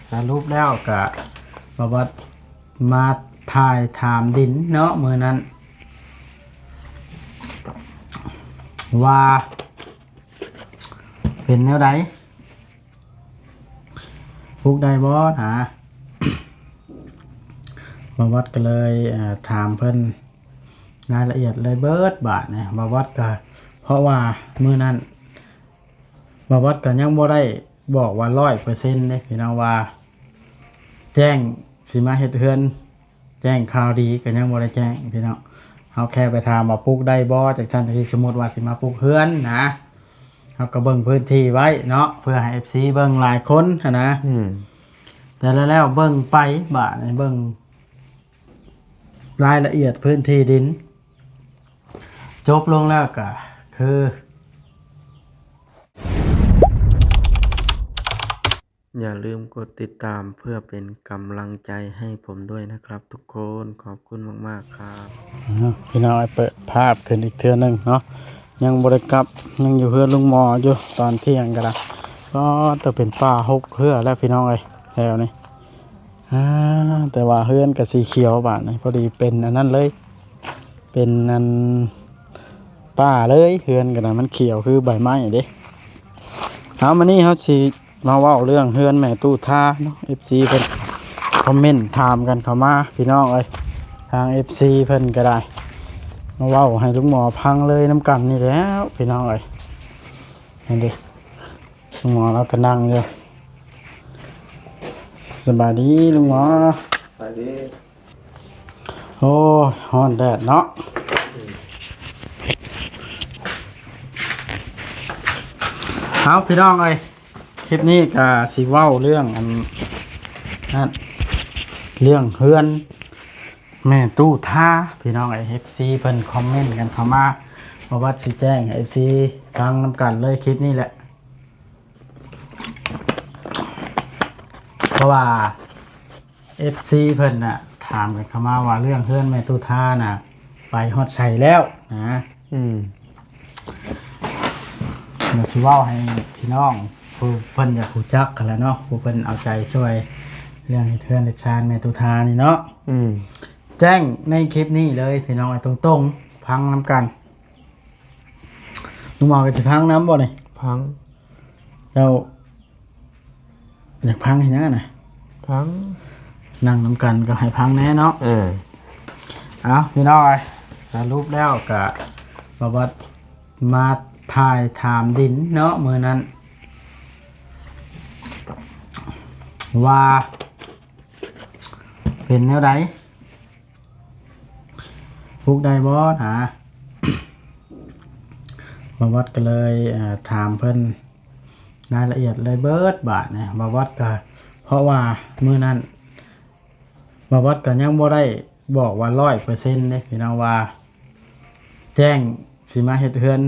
ສະຫຼຸບແລ້ວກະ ບ່າວວັດມາຖ່າຍຖາມດິນເນາະ ມື້ນັ້ນ ວ່າເປັນແນວໃດ ປຸກໄດ້ບໍ່ນະ? ບ່າວວັດກໍເລີຍ ເອີ ຖາມເພິ່ນລາຍລະອຽດເລີຍເບີດບາດນີ້ ບ່າວວັດກໍ ເພາະວ່າມື້ນັ້ນ ບ່າວວັດກໍຍັງບໍ່ໄດ້ບອກວ່າຮ້ອຍເປີເຊັນເດ້ພີ່ນ້ອງ ວ່າແຈ້ງຊິມາເຮັດເຮືອນ ແຈ້ງຂ່າວດີກໍຍັງບໍ່ໄດ້ແຈ້ງພີ່ນ້ອງ. ເຮົາແຄ່ໄປຖາມວ່າປຸກໄດ້ບໍ່ ຈັ່ງຊັ້ນ ທີ່ສົມມຸດວ່າຊິມາປຸກເຮືອນນະ ເຮົາກໍເບິ່ງພື້ນທີ່ໄວ້ເນາະ ເພື່ອໃຫ້ເອັຟຊີເບິ່ງຫຼາຍຄົນຫັ້ນນະ. ອືມ ແຕ່ແລ້ວເບິ່ງໄປ ບາດນີ້ເບິ່ງລາຍລະອຽດພື້ນທີ່ດິນ ຈົບລົງແລ້ວກໍຄື อย่าลืมกดติดตามเพื่อเป็นกำลังใจให้ผมด้วยนะครับทุกคน ขอบคุณมากๆครับ อ้าว พี่น้อง เปิดภาพขึ้นอีกเทื่อหนึ่งเนาะ ยังบ่ได้กลับ ยังอยู่เฮือนลุงหมออยู่ ตอนเที่ยงก็ได้ ก็ต้องเป็นป่ารกเฮือแล้วพี่น้องเอ้ย แถวนี้ อ่า แต่ว่าเฮือนก็สีเขียวบาดนี้ พอดีเป็นอันนั้นเลย เป็นอันป่าเลย เฮือนก็นะ มันเขียวคือใบไม้เด้. เอา มื้อนี้เฮาสิมาเว้าเรื่องเฮือนแม่ตู้ทาเนาะ เอฟซี เพิ่นคอมเมนต์ถามกันเข้ามาพี่น้องเอ้ย ทาง เอฟซี เพิ่นก็ได้ มาเว้าให้ลุงหมอฟังเลยนำกันนี่แหล้วพี่น้องเอ้ย. นั่นเด้ ลุงหมอลาวก็นั่งอยู่ สบายดีลุงหมอ สบายดี. โอ้ย ฮ้อนแดดเนาะ เอาพี่น้องเอ้ย คลิปนี้ก็สิเว้าเรื่องอันนั้น เรื่องเฮือนแม่ตู้ทา พี่น้องเอ้ย เอฟซี เพิ่นคอมเมนต์กันเข้ามา บ่าววัดสิแจ้งให้ เอฟซี ฟังนำกันเลย คลิปนี้แหละ เพราะว่า เอฟซี เพิ่นน่ะถามกันเข้ามาว่าเรื่องเฮือนแม่ตู้ทาน่ะ ไปฮอดไสแล้วนะ อืม เดี๋ยวสิเว้าให้พี่น้องผู้เพิ่นอยากรู้จักหั้นแหละเนาะ ผู้เพิ่นเอาใจช่วยเรื่องเฮ็ดเฮือนเฮ็ดซานแม่ตู้ทานี่เนาะ อืม แจ้งในคลิปนี้เลยพี่น้อง ตรงๆ ฟังนำกัน ลุงหมอก็สิพังนำบ่นี่ พัง เจ้าอยากพังเฮ็ดหยังอะนะ พัง นั่งนำกันก็ให้พังแหน่เนาะ เออ เอาพี่น้องเอ้ย สรุปแล้วก็บ่าววัดมาถ่ายถามดินเนาะ มื้อนั้น ว่าเป็นแนวใด ปลูกได้บ่นะ บ่าววัดก็เลย เอ่อ ถามเพิ่นรายละเอียดเลยเบิดบาดนี้ บ่าววัดก็ เพราะว่ามื้อนั้น บ่าววัดก็ยังบ่ได้บอกว่าร้อยเปอร์เซ็นต์เด้พี่น้อง ว่าแจ้งสิมาเฮ็ดเฮือน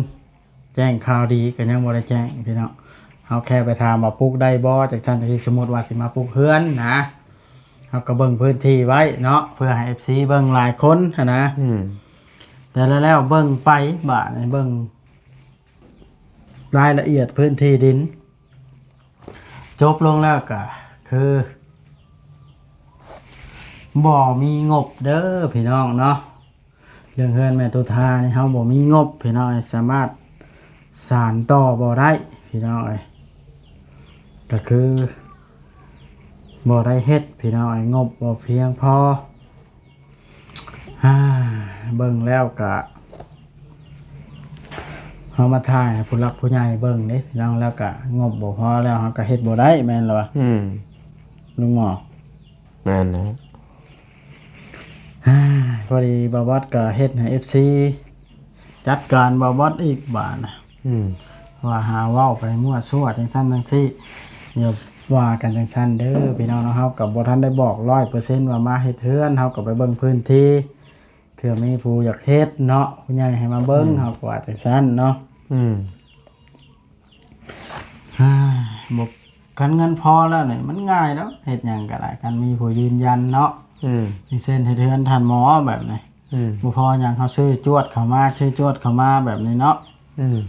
แจ้งข่าวดีก็ยังบ่ได้แจ้งพี่น้อง เฮาแค่ไปถามว่าปลูกได้บ่ จั่งซั้นจั่งซี้ สมมุติว่าสิมาปลูกเฮือนนะ เฮาก็เบิ่งพื้นที่ไว้เนาะ เพื่อให้เอฟซีเบิ่งหลายคนหั้นนะ อืม แต่แล้วเบิ่งไป บาดนี้เบิ่งรายละเอียดพื้นที่ดิน จบลงแล้วก็คือ บ่มีงบเด้อพี่น้องเนาะ เรื่องเฮือนแม่ตุทานี่เฮาบ่มีงบพี่น้องเอ้ย สามารถสานต่อบ่ได้พี่น้องเอ้ย ก็คือบ่ได้เฮ็ดพี่น้องเอ้ย งบบ่เพียงพอ อ่า เบิ่งแล้วก็ เฮามาถ่ายให้ผู้หลักผู้ใหญ่เบิ่งเด้พี่น้อง แล้วก็งบบ่พอแล้วเฮาก็เฮ็ดบ่ได้ แม่นแล้ววะ อืม ลุงหมอ แม่นแล้ว พอดีบ่าวบอสก็เฮ็ดให้เอฟซีจัดการบ่าวบอสอีกบาดนะ อืม ว่าหาเว้าไปมั่วซั่วจั่งซั้นจั่งซี้ อย่าว่ากันจั่งซั้นเด้อพี่น้องเนาะ เฮาก็บ่ทันได้บอกร้อยเปอร์เซ็นต์ว่ามาเฮ็ดเฮือน เฮาก็ไปเบิ่งพื้นที่ เทื่อมีผู้อยากเฮ็ดเนาะ ผู้ใหญ่ให้มาเบิ่ง อืม เฮาก็ว่าจั่งซั้นเนาะ อืม บ่ คันเงินพอแล้วนี่มันง่ายดอก เฮ็ดหยังก็ได้ คันมีผู้ยืนยันเนาะ อืม อย่างเช่นเฮ็ดเฮือนท่านหมอแบบนี้ อืม บ่พอหยัง เฮาซื้อจวดเข้ามา ซื้อจวดเข้ามาแบบนี้เนาะ อืม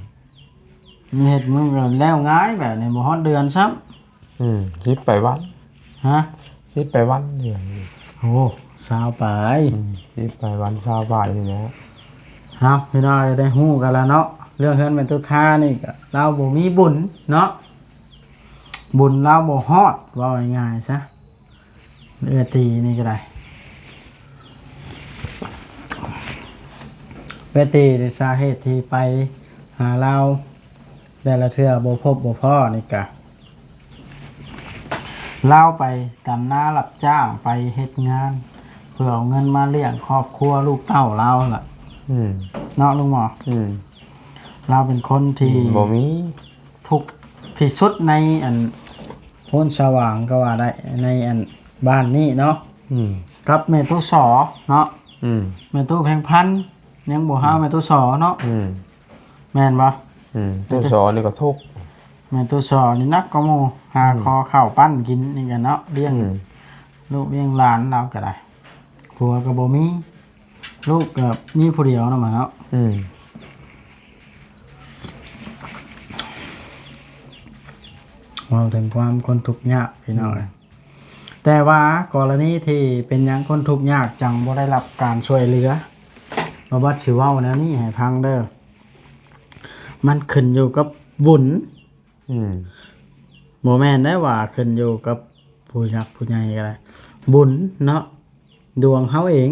มันเฮ็ดมันก็แล้วง่ายแบบนี้ บ่ฮอดเดือนซ้ำ อืม สิไปวัด ຮະ? ສິບປາຍວັນນີ້. ໂອ້ ຊາວປາຍ. ອືມ ສິບປາຍວັນ ຊາວປາຍນີ້ແຫຼະ. ເອົາ ພີ່ນ້ອງ ໄດ້ຮູ້ກັນແລ້ວເນາະ ເລື່ອງເຮືອນແມ່ຕຸທານີ້ກໍ ລາວບໍ່ມີບຸນເນາະ ບຸນລາວບໍ່ຮອດ ເວົ້າງ່າຍໆຊະ. ເອື້ອຍຕີນີ້ກໍໄດ້ ເອື້ອຍຕີນີ້ ສາເຫດທີ່ໄປຫາລາວແຕ່ລະເທື່ອບໍ່ພົບບໍ່ພໍ້ນີ້ກະ ລາວໄປດຳນາຮັບຈ້າງ ໄປເຮັດງານ ເພື່ອເອົາເງິນມາລ້ຽງຄອບຄົວລູກເຕົ້າລາວຫັ້ນລະ. ອືມ ເນາະລຸງໝໍ. ອືມ ລາວເປັນຄົນທີ່ ອືມ ບໍ່ມີ ທຸກທີ່ສຸດໃນອັນໂພນສະຫວ່າງກໍວ່າໄດ້ ໃນອັນບ້ານນີ້ເນາະ. ອືມ ກັບແມ່ຕູ້ສໍເນາະ. ອືມ ແມ່ຕູ້ແພງພັນ ຍັງບໍ່ຮາວ ອືມ ແມ່ຕູ້ສໍເນາະ. ອືມ ແມ່ນບໍ່? ອືມ ແມ່ຕູ້ສໍນີ້ກໍທຸກ ແມ່ຕູ້ສໍນີ້ໜັກກວ່າໝູ່ ຫາ ອືມ ຂໍເຂົ້າປັ້ນກິນນີ້ກໍເນາະ ລ້ຽງ ອືມ ລູກລ້ຽງຫຼານລາວກໍໄດ້ ຜົວກໍບໍ່ມີ ລູກກໍມີຜູ້ດຽວນຳເນາະ. ອືມ ເວົ້າເຖິງຄວາມຄົນທຸກຍາກພີ່ນ້ອງເອີຍ. ອືມ ແຕ່ວ່າກໍລະນີທີ່ເປັນຫຍັງຄົນທຸກຍາກຈັ່ງບໍ່ໄດ້ຮັບການຊ່ວຍເຫຼືອ ບ່າວບັດຊິເວົ້າແນວນີ້ໃຫ້ຟັງເດີ້ ມັນຂຶ້ນຢູ່ກັບບຸນ. ອືມ ບໍ່ແມ່ນໄດ້ວ່າຂຶ້ນຢູ່ກັບຜູ້ຫຼັກຜູ້ໃຫຍ່ກໍໄດ້ ບຸນເນາະ ດວງເຮົາເອງ.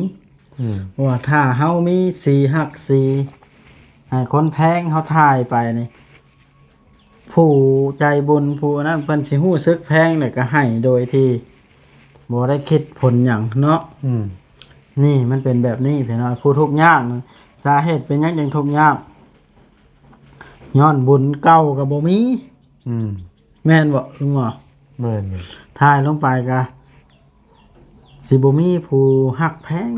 ອືມ ວ່າຖ້າເຮົາມີສີຮັກສີ ໃຫ້ຄົນແພງເຮົາຖ່າຍໄປນີ້ ຜູ້ໃຈບຸນຜູ້ນັ້ນເພິ່ນຊິຮູ້ສຶກແພງ ແລ້ວກໍໃຫ້ໂດຍທີ່ບໍ່ໄດ້ຄິດຜົນຫຍັງເນາະ. ອືມ ນີ້ມັນເປັນແບບນີ້ພີ່ນ້ອງ ຜູ້ທຸກຍາກ ສາເຫດເປັນຫຍັງຈຶ່ງທຸກຍາກ ຍ້ອນບຸນເກົ່າກໍບໍ່ມີ. ອືມ ແມ່ນບໍ່ລຸງໝໍ? ແມ່ນຢູ່. ຖ່າຍລົງໄປກະຊິບໍ່ມີຜູ້ຮັກແພງ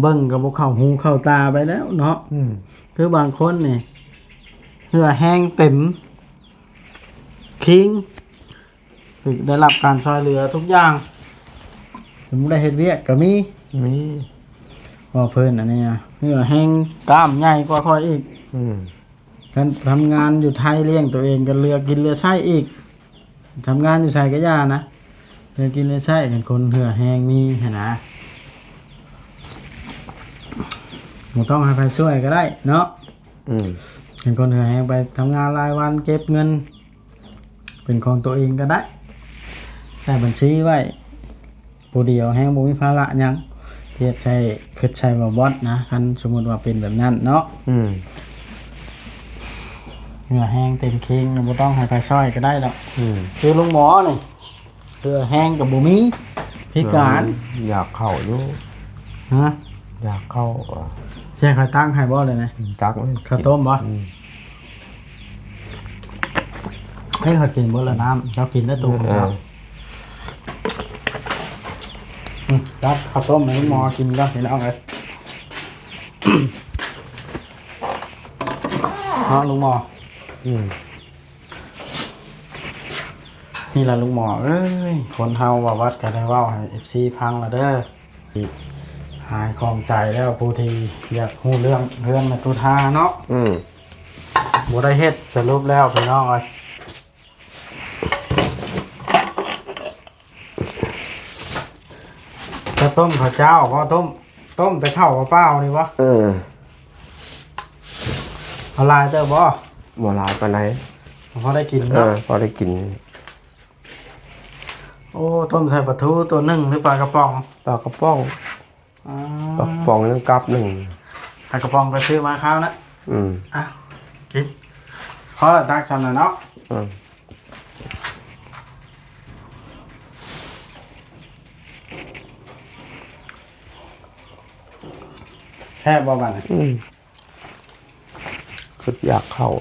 ເບິ່ງກໍບໍ່ເຂົ້າຫູເຂົ້າຕາໄປແລ້ວເນາະ. ອືມ ຄືບາງຄົນນີ້ເຫື່ອແຮງເຕັມຄີງ ຖືກໄດ້ຮັບການຊ່ວຍເຫຼືອທຸກຢ່າງ ເພິ່ນບໍ່ໄດ້ເຮັດວຽກກໍມີ ມີ ວ່າເພິ່ນອັນນີ້ເຫື່ອແຮງກ້າມໃຫຍ່ກວ່າຂ້ອຍອີກ. ອືມ ຄັນທຳງານຢູ່ໄທລ້ຽງຕົວເອງກໍເຫຼືອກິນເຫຼືອໃຊ້ອີກ ທຳງານຢູ່ໃສກໍຢ່ານະ ເຫຼືອກິນເຫຼືອໃຊ້ ຄັນຄົນເຫື່ອແຮງມີຫັ້ນນະ ບໍ່ຕ້ອງໃຫ້ໃຜຊ່ວຍກໍໄດ້ເນາະ. ອືມ ເປັນຄົນເຫື່ອແຮງໄປທຳງານລາຍວັນເກັບເງິນ ເປັນຂອງຕົວເອງກໍໄດ້ ໃຊ້ບັນຊີໄວ້ຜູ້ດຽວ ແຮງບໍ່ມີພາລະຫຍັງ ທຽບໃສ່ ຄິດໃສ່ບໍ່ບອດນະ ຄັນສົມມຸດວ່າເປັນແບບນັ້ນເນາະ. ອືມ ເຫື່ອແຮງເຕັມເຄງ ບໍ່ຕ້ອງໃຫ້ໃຜຊ່ອຍກໍໄດ້ດອກ. ອືມ ຄືລຸງໝໍນີ້ ເຫື່ອແຮງກໍບໍ່ມີ ພິການ. ເອີ ຢາກເຂົ້າຢູ່. ຮະ? ຢາກເຂົ້າ. ຊິໃຫ້ຂ້ອຍຕັກໃຫ້ບໍ່ເລີຍນະ? ຕັກເລີຍ. ເຂົ້າຕົ້ມບໍ່? ອືມ ເອີ ຂ້ອຍກິນເບິດແລ້ວນ້ຳ ເຈົ້າກິນແລ້ວຕູ້. ເອີ ເຈົ້າ ອືມ ຕັກເຂົ້າຕົ້ມໃຫ້ລຸງໝໍກິນກ່ອນ ພີ່ນ້ອງເອີຍ ເນາະລຸງໝໍ. ອືມ ນີ້ລະລຸງໝໍເອີຍ ຄົນເຮົາວ່າວັດກໍໄດ້ເວົ້າໃຫ້ເອັຟຊີຟັງລະເດີ ຫາຍຂ້ອງໃຈແລ້ວ ຜູ້ທີ່ຢາກຮູ້ເລື່ອງເຮືອນແມ່ຕູ້ທາເນາະ. ອືມ ບໍ່ໄດ້ເຮັດ ສະຫຼຸບແລ້ວພີ່ນ້ອງເອີຍ ຈະຕົ້ມເຂົ້າເຈົ້າບໍ່? ຕົ້ມ ຕົ້ມແຕ່ເຂົ້າເປົ່າໆນີ້ບໍ່? ເອີ ເອົາຫຼາຍເຕີບບໍ່? ບໍ່ຫຼາຍປານໃດ ພໍໄດ້ກິນເນາະ. ເອີ ພໍໄດ້ກິນ. ໂອ້ ຕົ້ມໃສ່ປາທູຕົວໜຶ່ງ ຫຼືປາກະປ໋ອງ? ປາກະປ໋ອງ. ອາ ປາກະປ໋ອງ ຫຼືກັບໜຶ່ງ ປາກະປ໋ອງໄປຊື້ມາຄາວນະ. ອືມ ອ່ະ ກິນ ພໍລະ ຕັກຊ່ຳນັ້ນເນາະ. ອືມ ແຊບບໍ່ບາດນີ້? ອືມ ຄິດຢາກເຂົ້າ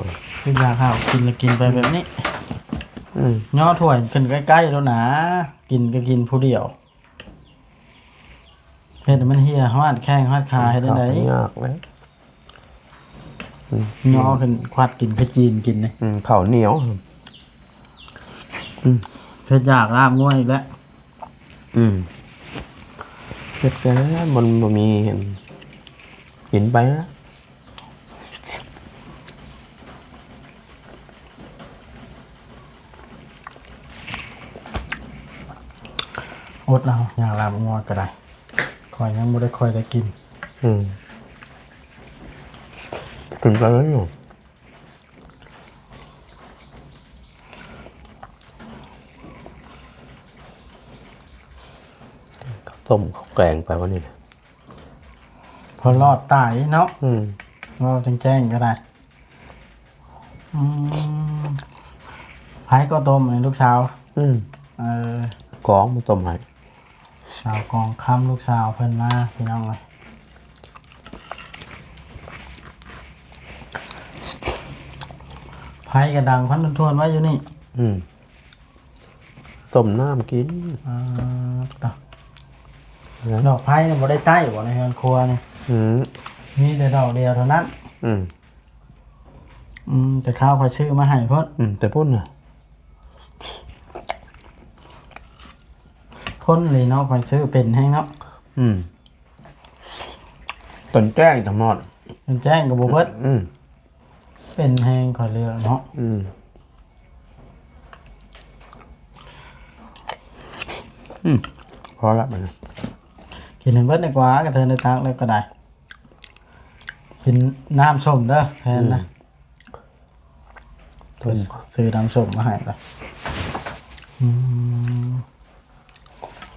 ຄິດຢາກເຂົ້າ ກິນລະກິນໄປແບບນີ້. ອືມ ຍໍຖ້ວຍຂຶ້ນໃກ້ໆໂລດນາ ກິນກໍກິນຜູ້ດຽວ. ເຮັດໃຫ້ມັນເຫ່ຍຮອດແຂ້ງຮອດຂາເຮັດຈັ່ງໃດ? ຍາກເລີຍ. ອືມ ຍໍຂຶ້ນຄວັດກິນຄືຈີນກິນນີ້. ອືມ ເຂົ້າໜຽວ. ອືມ ເຮັດຢາກລາບງົວອີກແລ້ວ. ອືມ ເຮັດແຕ່ມັນບໍ່ມີ ກິນໄປນະ. ອົດເອົາ ຢ່າງລາບງົວກໍໄດ້ ຂ້ອຍຍັງບໍ່ໄດ້ຄ່ອຍໄດ້ກິນ. ອືມ ກິນໄປເລີຍຢູ່. ເຂົ້າຕົ້ມເຂົ້າແກງໄປວັນນີ້ນະ ພໍລອດຕາຍເນາະ. ອືມ ເວົ້າແຈ້ງໆກໍໄດ້. ອືມ ໃຜກໍຕົ້ມໃຫ້ລູກສາວ? ອືມ ເອີ ກອງມາຕົ້ມໃຫ້. ສາວກອງຄຳ ລູກສາວເພິ່ນມາ ພີ່ນ້ອງເອີຍ. ໄຟກໍດັງພັນທວນໄວ້ຢູ່ນີ້. ອືມ ຕົ້ມນ້ຳກິນ. ອ່າ ດອກໄຟນີ້ບໍ່ໄດ້ໃຕ້ບໍ່ ໃນເຮືອນຄົວນີ້? ອືມ ມີແຕ່ດອກດຽວເທົ່ານັ້ນ. ອືມ ອືມ ແຕ່ຄາວຂ້ອຍຊື້ມາໃຫ້ພຸ້ນ. ອືມ ແຕ່ພຸ້ນນະ ທົນເລີຍເນາະ ຂ້ອຍຊື້ເປັນແຮງເນາະ. ອືມ ຕົນແຈ້ງຕະໝອດ ຕົນແຈ້ງກໍບໍ່ເບິດ. ອືມ ເປັນແຮງຂ້ອຍເລີຍເນາະ. ອືມ ອືມ ພໍລະບັດນີ້ ກິນໃຫ້ເບິດດີກວ່າ ກະເທີນໄດ້ຕັກແລ້ວກໍໄດ້. ກິນນ້ຳສົ້ມເດີແທນນະ. ອືມ ເພິ່ນຊື້ນ້ຳສົ້ມມາໃຫ້ລະ. ອືມ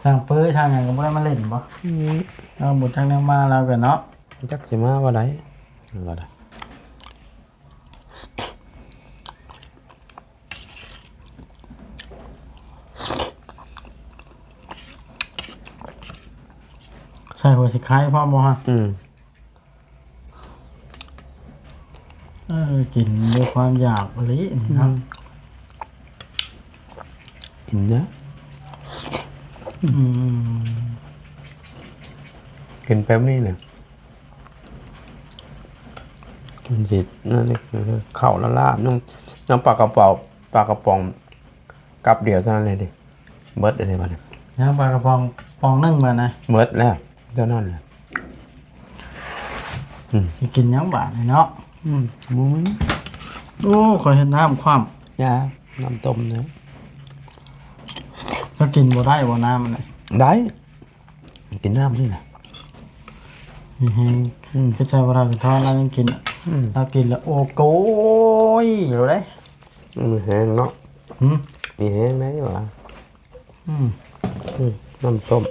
ທາງເປີທາງຫຍັງກໍບໍ່ໄດ້ມາຫຼິ້ນບໍ່? ອືມ ເຮົາບໍ່ຈັກແນວມາລາວກໍເນາະ ຈັກຊິມາບໍ່ໄດ້ວ່າໄດ. ໃສ່ຫົວສີໄຄພ້ອມບໍ່ຮະ? ອືມ ເອີ ກິນດ້ວຍຄວາມຢາກອີ່ຫຼີນີ້ເນາະ. ອືມ ກິນເດີ. ອືມ ກິນແບບນີ້ແຫຼະ ກິນຊິນັ້ນນີ້ ເຂົ້າລະລາບ ຍັງ ຍັງປາກະເປົາ ປາກະປ໋ອງກັບດຽວເທົ່ານັ້ນເລີຍເດ. ເບິດເລີຍບັດນີ້ ຍັງປາກະປ໋ອງປ່ອງໜຶ່ງບັດນະ. ເບິດແລ້ວເທົ່ານັ້ນແຫຼະ. ອືມ ຊິກິນຫຍັງບາດນີ້ເນາະ? ອືມ ບໍ່ມີ. ໂອ້ ຂ້ອຍເຮັດນ້ຳຄວ່ຳ. ຢ່າ ນ້ຳຕົ້ມເດີ. ເຈົ້າກິນບໍ່ໄດ້ບໍ່ ນ້ຳອັນນີ້? ໄດ້ ກິນນ້ຳນີ້ນະ ມີແຮງ. ອືມ ຄືໃສ່ບໍ່ໄດ້ ເປັນທ້ອງລາວຍັງກິນ. ອືມ ລາວກິນແລ້ວ ໂອ້ໂກຍ ເລີຍເດ້. ມີແຮງເນາະ. ຫື ມີແຮງໄດ໋ຫວາ. ອືມ ອືມ ນ້ຳສົ້ມ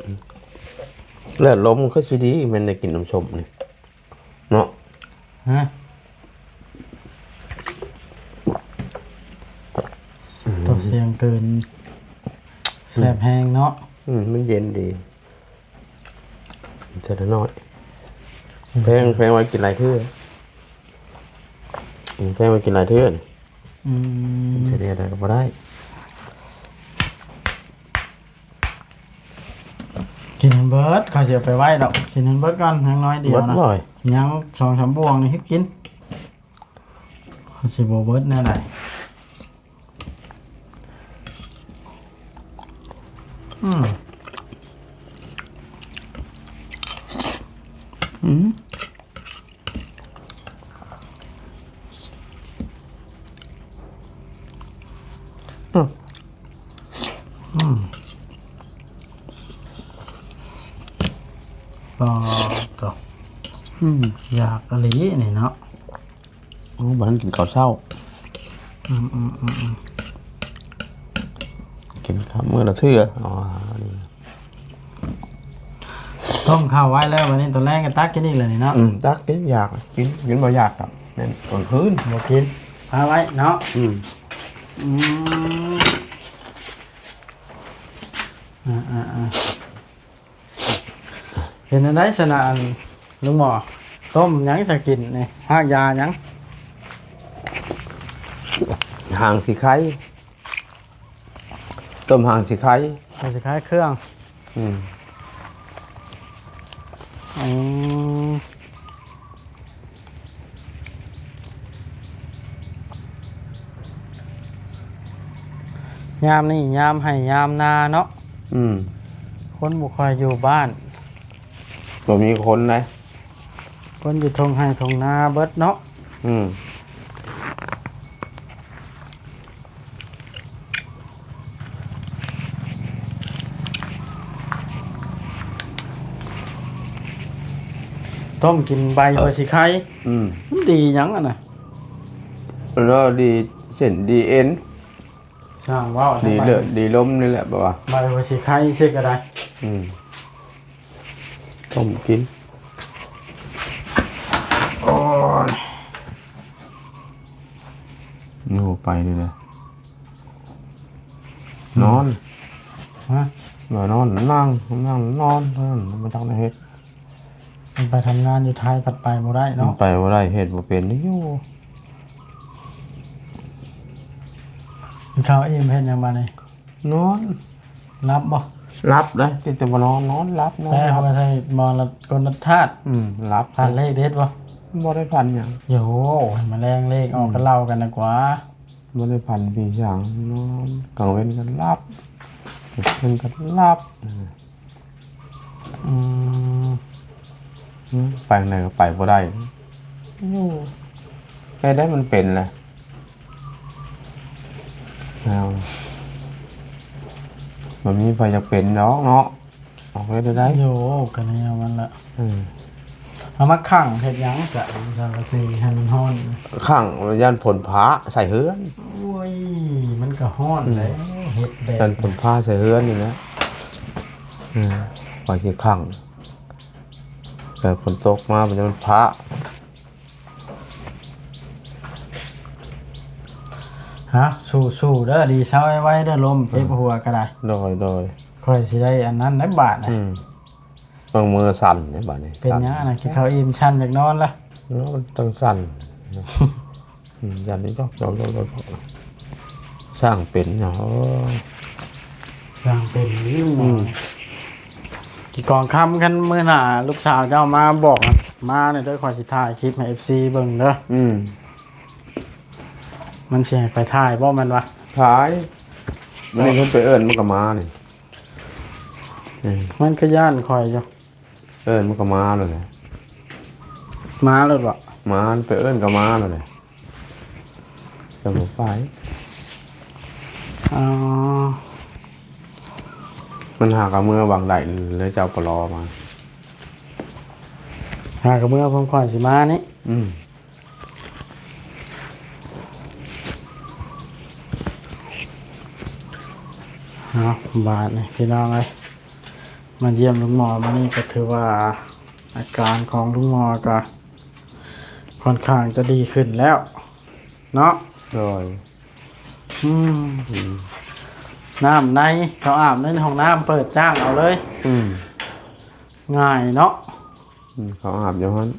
ເລືອດລົມຄືຊິດີ ແມ່ນໄດ້ກິນນ້ຳສົ້ມນີ້ເນາະ. ຮະ ອືມ ຕໍ່ສຽງເກີນ ອືມ ແຊບແຮງເນາະ. ອືມ ມັນເຢັນດີ. ເທື່ອລະໜ້ອຍ. ອືມ ແພງ ແພງໄວ້ກິນຫຼາຍເທື່ອ. ອືມ ແພງໄວ້ກິນຫຼາຍເທື່ອ. ອືມ ເທື່ອດຽວໄດ້ກໍບໍ່ໄດ້. ກິນໃຫ້ເບິດ ຂ້ອຍຊິເອົາໄປໄວ້ດອກ. ກິນໃຫ້ເບິດກ່ອນ ຍັງໜ້ອຍດຽວນະ. ຍັງສອງສາມບ່ວງນີ້ ເຮັດກິນ. ຂ້ອຍຊິບໍ່ເບິດແນວໃດ. ອືມ ອືມ ອືມ ອືມ ປາດໂທ້ ອືມ ຢາກອີ່ຫຼີນີ້ເນາະ. ໂອ້ ບໍ່ທັນກິນເຂົ້າເຊົ້າ. ອືມໆໆໆ ກິນເຂົ້າມື້ລະເທື່ອ. ອໍ ນີ້ ຕົ້ມເຂົ້າໄວ້ແລ້ວ ບັດນີ້ຕອນແລງກໍຕັກກິນອີກແລ້ວນີ້ເນາະ. ອືມ ຕັກກິນ ຢາກກິນ ກິນບໍ່ຢາກກໍແມ່ນກາງຄືນບໍ່ກິນ ພາໄວ້ເນາະ. ອືມ ອືມ ອ່າໆໆ ເປັນແນວໃດຊັ້ນນະ ອັນ ລຸງໝໍ ຕົ້ມຫຍັງຊະກິນນີ້? ຮາກຢາຫຍັງ? ຫາງສີໄຄ. ຕົ້ມຫາງສີໄຄ. ຫາງສີໄຄເຄື່ອງ. ອືມ ອືມ. ຍາມນີ້ຍາມໄຮ່ຍາມນາເນາະ. ອືມ ຄົນບໍ່ຄ່ອຍຢູ່ບ້ານ ບໍ່ມີຄົນໃດ. ຄົນຢູ່ທົ່ງໄຮ່ທົ່ງນາເບິດເນາະ. ອືມ ອືມ ຕົ້ມກິນໃບຫົວສີໄຄ. ອືມ ມັນດີຫຍັງຫັ້ນນະ? ແລ້ວດີເສັ້ນດີເອັນ. ຊ່າງເວົ້າ ດີເລືອດດີລົມນີ້ແຫຼະ ແບບວ່າໃບຫົວສີໄຄຊິກໍໄດ້. ອືມ ຕົ້ມກິນ. ໂອ້ຍ ຢູ່ໄປນີ້ແຫຼະ ອືມ ນອນ. ຮະ? ວ່ານອນ ນັ່ງ ນັ່ງ ນອນ ເທົ່ານັ້ນ ບໍ່ຈັກແນວເຮັດ. ມັນໄປທຳງານຢູ່ໄທພັດໄປບໍ່ໄດ້ເນາະ. ໄປບໍ່ໄດ້ ເຮັດບໍ່ເປັນຢູ່. ກິນເຂົ້າອີ່ມເຮັດຫຍັງບາດນີ້? ນອນ. ຫຼັບບໍ່? ຫຼັບໄດ໋ ແຕ່ບໍ່ນອນ ນອນຫຼັບນອນ. ແປເຂົາກໍໃສ່ໝໍລະກົນລະທາດ. ອືມ ຫຼັບ. ຝັນເລກເດັດບໍ່? ບໍ່ໄດ້ຝັນຫຍັງ. ໂອ້ຍ ມາແລງເລກອອກ ອືມ ກັນເລົ່າກັນນະກວ່າ. ບໍ່ໄດ້ຝັນປີສາງ ນອນ ກາງເວັນກໍຫຼັບ ກາງຄືນກໍຫຼັບ. ອືມ ອືມ ໄປທາງໃດກໍໄປບໍ່ໄດ້. ຢູ່ ແຕ່ໄດ້ມັນເປັນແຫຼະ. ເອົາ ບໍ່ມີໃຜຢາກເປັນດອກເນາະ. ອອກໄດ້ ໄດ້ ໂຍ ກໍແນວມັນລະ. ເອີ ເອົາມາຂັງເຮັດຫຍັງ? ກະສັງກະສີໃຫ້ມັນຮ້ອນ. ຂັງຢ້ານຝົນຟ້າໃສ່ເຮືອນ. ໂອ້ຍ ມັນກໍຮ້ອນ ອືມ ແຫຼະ ເຮັດແບບ ຢ້ານຝົນຟ້າໃສ່ເຮືອນນີ້ແຫຼະ. ເອີ ຂ້ອຍຊິຂັງ ແຕ່ຝົນຕົກມາມັນຈະມັນຟ້າ. ຮະ ສູ້ໆເດີ ດີເຊົາໄວໆເດີ ລົ້ມເຈັບຫົວກໍໄດ້. ໂດຍ ໂດຍ ຂ້ອຍຊິໄດ້ອັນນັ້ນໄດ້ບາດນະ. ອືມ ເບິ່ງມືສັ່ນເດ້ບາດນີ້. ເປັນຫຍັງນະ? ກິນເຂົ້າອີ່ມ ສັ່ນຢາກນອນລະ. ເນາະ ມັນຕ້ອງສັ່ນ. ອືມ ຢ້ານນີ້ດອກ ດອກ ດອກ ດອກ ຊ່າງເປັນເນາະ. ຊ່າງເປັນນີ້. ອືມ ກອງຄຳ ຄັນມື້ໜ້າລູກສາວເຈົ້າມາບອກ ມາແດ່ເດີ ຂ້ອຍຊິຖ່າຍຄລິບໃຫ້ເອັຟຊີເບິ່ງເດີ. ອືມ ມັນຊິໃຫ້ຂ້ອຍຖ່າຍບໍ່? ແມ່ນວ່າຖ່າຍ ມື້ນີ້ເພິ່ນໄປເອີ້ນມັນກໍມານີ້. ເອີ ມັນກໍຢ້ານຂ້ອຍຢູ່. ເອີ້ນມັນກໍມາໂລດແຫຼະ. ມາໂລດບໍ່? ມາ ໄປເອີ້ນກໍມາໂລດແຫຼະ. ຈະບໍ່ໄປ. ອໍ ມັນຫາກະເມືອຫວ່າງໃດ ແລ້ວເຈົ້າປະລໍມາ. ຫາກະເມືອ ພວມຂ້ອຍຊິມານີ້. ອືມ ເອົາ ບາດນີ້ພີ່ນ້ອງເອີຍ ມາຢ້ຽມລຸງໝໍມື້ນີ້ກໍຖືວ່າ ອາການຂອງລຸງໝໍກໍຄ່ອນຂ້າງຈະດີຂຶ້ນແລ້ວເນາະ. ໂດຍ. ອືມ ອືມ ນ້ຳໃນ ເຂົາອາບໃນຫ້ອງນ້ຳ ເປີດຈ້າງເອົາເລີຍ. ອືມ ງ່າຍເນາະ. ອືມ ເຂົາອາບຢູ່ຫັ້ນ.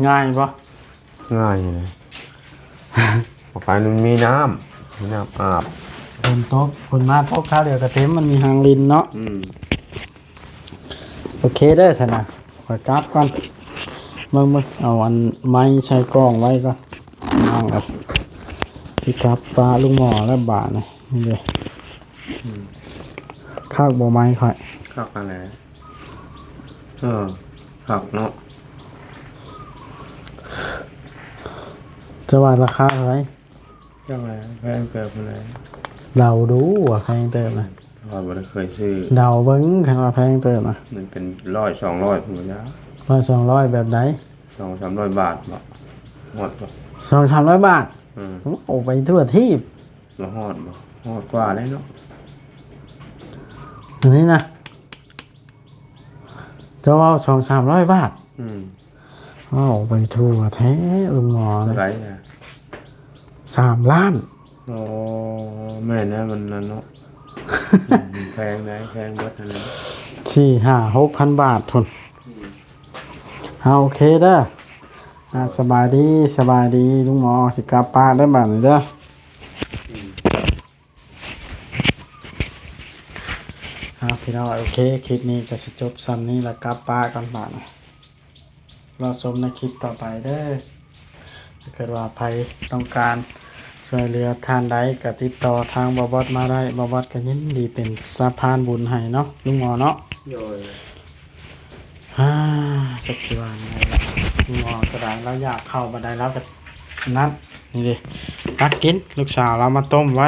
ງ່າຍບໍ່? ງ່າຍແຫຼະ ອອກໄປມັນມີນ້ຳ ມີນ້ຳອາບ. ຝົນຕົກ ຝົນມາຕົກຄາວດຽວກໍເຕັມ ມັນມີຫາງລິນເນາະ. ອືມ ໂອເຄເດີຊັ້ນນະ ຂ້ອຍກັບກ່ອນ. ເບິ່ງໆ ເອົາອັນໄມ້ໃສ່ກ້ອງໄວ້ກ່ອນ. ນ້ອງເອີຍ ຊິກັບປະລຸງໝໍແລ້ວບາດນີ້. ນີ້ເດ້. ອືມ ຄັກບໍ່ໄມ້ຂ້ອຍ? ຄັກຫັ້ນແຫຼະ. ເອີ ຄັກເນາະ. ຈະວ່າລາຄາເທົ່າໃດ? ຈັກແຫຼະ ແພງເຕີບຫັ້ນແຫຼະ. ເດົາດູວ່າແພງເຕີບນະ. ຂ້ອຍບໍ່ໄດ້ເຄີຍຊື້. ເດົາເບິ່ງ ຄັນວ່າແພງເຕີບນະ ມັນເປັນຮ້ອຍສອງຮ້ອຍພຸ້ນລະ. ຮ້ອຍສອງຮ້ອຍແບບໃດ? ສອງສາມຮ້ອຍບາດບໍ່? ຮອດບໍ່? ສອງສາມຮ້ອຍບາດ? ອືມ ໂອ້ ໄປທົ່ວທີບ. ບໍ່ຮອດບໍ່? ຮອດກວ່າແລ້ວເນາະ. ອັນນີ້ນະ ເຈົ້າເວົ້າສອງສາມຮ້ອຍບາດ. ອືມ ເວົ້າໄປທົ່ວແທ້ລຸງໝໍເລີຍ. ເທົ່າໃດນະ? ສາມລ້ານ. ໂອ້ ແມ່ນແລ້ວ ມັນນັ້ນເນາະ. ອືມ ແພງໃດ໋ ແພງເບິດຫັ້ນແຫຼະ. ສີ່ຫ້າຫົກພັນບາດພຸ້ນ. ອືມ ເອົາ ໂອເຄເດີ. ອ່າ ສະບາຍດີ ສະບາຍດີລຸງໝໍ ຊິກັບປະເດີບາດນີ້ເດີ. ອືມ ເອົາ ພີ່ນ້ອງ ໂອເຄ ຄລິບນີ້ກໍຊິຈົບຊ່ຳນີ້ລະ ກັບປະກ່ອນບາດນີ້. ລໍຊົມໃນຄລິບຕໍ່ໄປເດີ. ຖ້າເກີດວ່າໃຜຕ້ອງການຊ່ວຍເຫຼືອທ່ານໃດກໍຕິດຕໍ່ທາງບ່າວບອດມາໄດ້. ບ່າວບອດກໍຍິນດີເປັນສະພານບຸນໃຫ້ເນາະ ລຸງໝໍເນາະ. ໂດຍ. ອາ ຈັກຊິວ່າແນວໃດລະ ລຸງໝໍກໍໄດ້ ລາວຢາກເຂົ້າບາດໃດລາວກໍນັ້ນ. ນີ້ເດ້ ຕັກກິນ ລູກສາວລາວມາຕົ້ມໄວ້.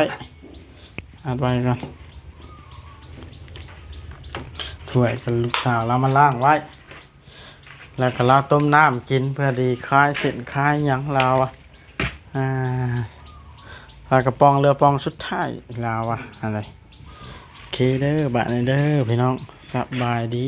ອັດໄວ້ກ່ອນ. ຖ້ວຍກໍລູກສາວລາວມາລ້າງໄວ້ ແລ້ວກໍລາວຕົ້ມນ້ຳກິນ ເພື່ອດີຄາຍເສັ້ນຄາຍຫຍັງລາວວ່າ ອ່າ ປາກະປ໋ອງເຫຼືອປ໋ອງສຸດທ້າຍລາວວ່າ ອັນໃດ ໂອເຄເດີ ບາດນີ້ເດີພີ່ນ້ອງ ສະບາຍດີ.